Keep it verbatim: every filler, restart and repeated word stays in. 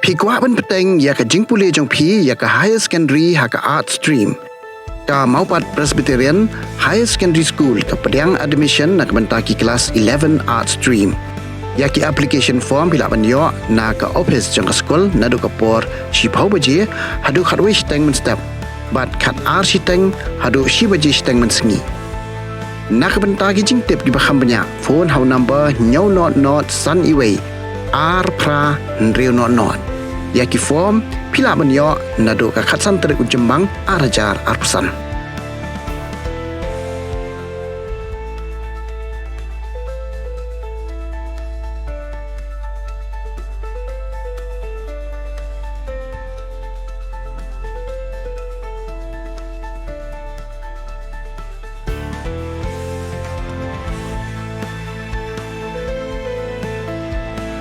Phi kwah ban bteng ïa ka jingpule jong phi ïa ka higher secondary ha ka Arts stream? Ka Mawpat Presbyterian Higher Secondary School ka pdiang admission na ka bynta ki klas eleven Arts stream. Ïa ki application form phi lah ban ïoh na ka office jong ka skul naduh ka por shiphew baje haduh khatwei shiteng mynstep bad khatar shiteng haduh shi baje shiteng mynsngi. Na ka bynta ki jingtip kiba kham bniah, phone ha u number hynñiew not not san wei ar phra hynriew not not. Ïa ki form phi lah ban ïoh naduh ka khatsan tarik u Jymmang ar hajar arphew san.